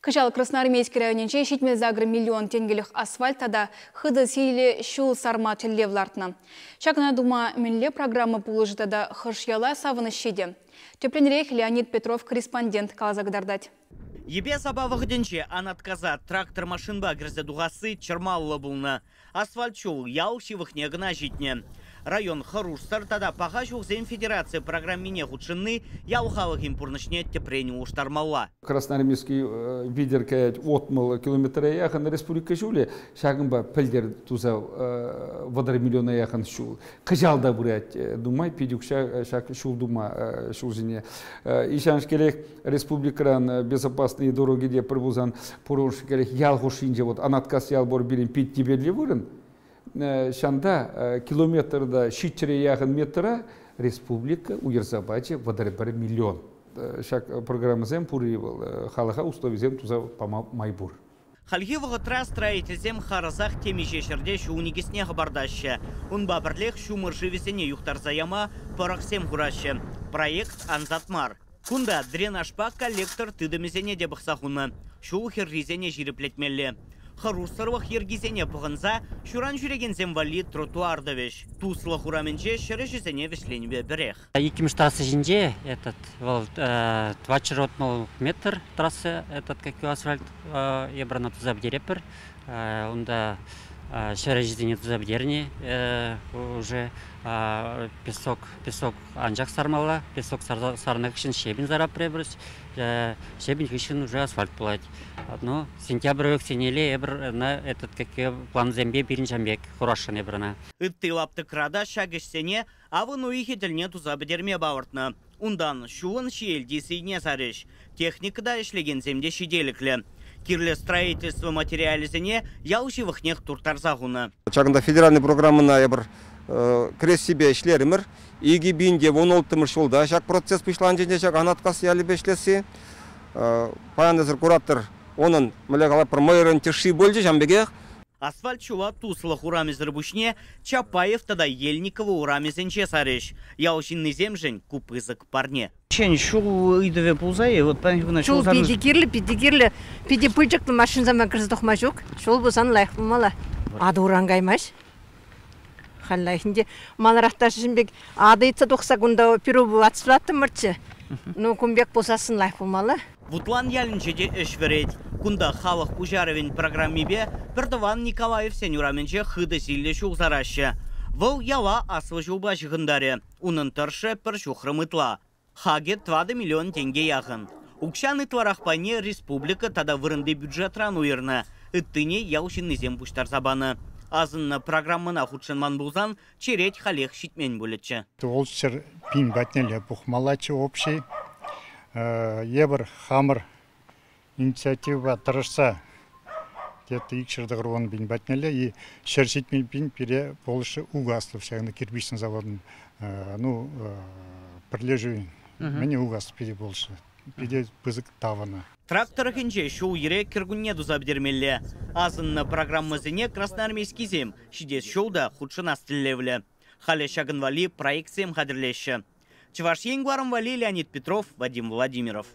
Кӑҫал Красноармейски районӗнче 78 миллион тенкӗлӗх асфальт тата хытӑ сийлӗ ҫул сарма тӗллев лартнӑ. Ҫакна тума мӗнле программа пулӑшӗ тата хӑш яла савӑнӑҫ ҫитӗ? Тӗплӗнрех Леонид Петров корреспондент каласа кӑтартать. Йӗпе-сапа вӑхӑтӗнче Анаткаса трактор-машинпа кӗрсе тухасси чӑрмавлӑ пулнӑ. Асфальт ҫул ял ҫывӑхне кӑна ҫитнӗ. Район хӑрушсӑр тата паха ҫулсен федераци программине хутшӑнни ял халӑхӗн пурнӑҫне тӗпрен улӑштармалла. Красноармейски витӗр каять 60 километра яхӑн республика ҫулӗ. Ҫакӑнпа пӗлтӗр туса 30 миллиона яхӑн ҫул. Кӑҫал та пырать нумай пит укҫа ҫак ҫул тума ҫул ҫине. Ишаншкелех республикӑран безопасные дороги те пӗр пулсан пурӑншкелех ял хушшинче вот Анаткас ял пур пирӗн пит типерли вырӑн. Ҫанта километрта ҫиччӗре яхӑн метра республика уйӑрса пачӗ 31 миллион. Ҫак программӑсем пурри вӑл халӑха условисем туса пама май пур. Хальхи вӑхӑтра строительсем харӑсах темиҫе ҫӗрте ҫул никӗсне хӑпартаҫҫӗ. Унпа пӗрлех ҫумӑр шывӗсене юхтарса яма пӑрӑхсем хураҫҫӗ. Проект ансат мар. Кунта дренажпа коллектор тытӑмӗсене те пӑхса хунӑ. Ҫул хӗррисене ҫирӗплетмелле. Хӑрушсӑрлӑх йӗркисене пӑхӑнса ҫуран ҫӳрекенсем валли тротуар тӑвӗҫ. Туслӑх урамӗнче ҫӗр ӗҫӗсене вӗҫленипе пӗрех. Иккӗмӗш трасса ҫинче этот вӑл 460 метр трасса этот как асфальт эпир туса пӗтеретпӗр. Унта ҫӗр ӗҫӗсене туса пӗтернӗ уже песок песок анчах сармалла. Песок сарнӑ хыҫҫӑн щебень сарапрӗ щебень хыҫҫӑн уже асфальт пулать. Ну, сентябрь уйӑхсенеле эпир на этот как плансемпе пирӗн ҫам пек хурасшӑн эпир ӑна. Ытти лаптӑкра та ҫак ӗҫсене авӑн уйӑхӗ тӗлне туса пӗтерме палӑртнӑ. Унтан ҫулӑн ҫиелти сийне сарӗҫ. Техника та ӗҫлекенсем те ҫителӗклӗ. Кирлӗ строительство материалӗсене ял ҫывӑхнех турттарса хунӑ. Ҫакӑнта федеральнӑй программӑна эпир кӗрессипе ӗҫлерӗмӗр. 2016 ҫулта ҫак процесс пуҫланчӗ те ҫак Анаткас ялӗпе ӗҫлесси. Паян эсир куратӑр, унӑн, мӗнле калатпӑр, мӑйӑрӑн тӗшши пулчӗ ҫавӑн пекех. Асфальт ҫула Туслӑх урамӗсӗр пуҫне Чапаев тата Ельниково урамӗсенче сарӗҫ. Ял ҫыннисемшӗн ку пысӑк парне. Ҫӗн ҫул ыйтӑвӗ пулса-и? Вот паянхи куна ҫул питӗ кирлӗ, питӗ кирлӗ. Питӗ пылчӑклӑ машинсемпе кӗрсе тухма ҫук. Ҫул пулсан лайӑх пулмалла. Атӑ уран каймасть. Халь лайӑх ӗнтӗ. Маларах та ҫын пек атӑ ыйтса тухса кунта пиру отсылаттӑмӑрччӗ. Ну, кун пек пулсассӑн лайӑх пулмалла. Вутлан ялӗнче те ӗҫ вӗрет. Кунта халӑх пуҫарӑвӗн программипе пӗртӑван Николаевсен урамӗнче хытӑ силлӗ ҫул сараҫҫӗ. Вӑл яла аслӑ ҫулпа ҫыхӑнтарӗ. Унӑн тӑршшӗ пӗр ҫухрӑм ытла. Хакӗ 4 миллион тенке яхӑн. Укҫан ытларах пайне республика тата вырӑнти бюджетран уйӑрнӑ. Ыттине ял ҫыннисем пуҫтарса панӑ. Асӑннӑ программӑна хутшӑнман пулсан черет халех ҫитмен пулӗччӗ. Ултҫӗр пин патнелле пухмаллаччӗ общий. Эпир хамӑр инициативӑпа тӑрӑшса где-то 290 пин патнелле и 170 пин пире пулӑшрӗ Угаслов ҫакӑнта кирпичный заводӑн ну пӗрлешӳ мӗне Угаслов пире пулӑшрӗ. Питӗ пысӑк тав ӑна. Трак тӑрӑхӗнче ҫул-йӗре кӗркунне туса пӗтермелле. Асӑннӑ программӑсене красноармейскисем ҫитес ҫул та хутшӑнас тӗллевлӗ. Халӗ ҫакӑн валли проектсем хатӗрлеҫҫӗ. Чӑваш Ен кӑларӑм валли Леонид Петров, Вадим Владимиров.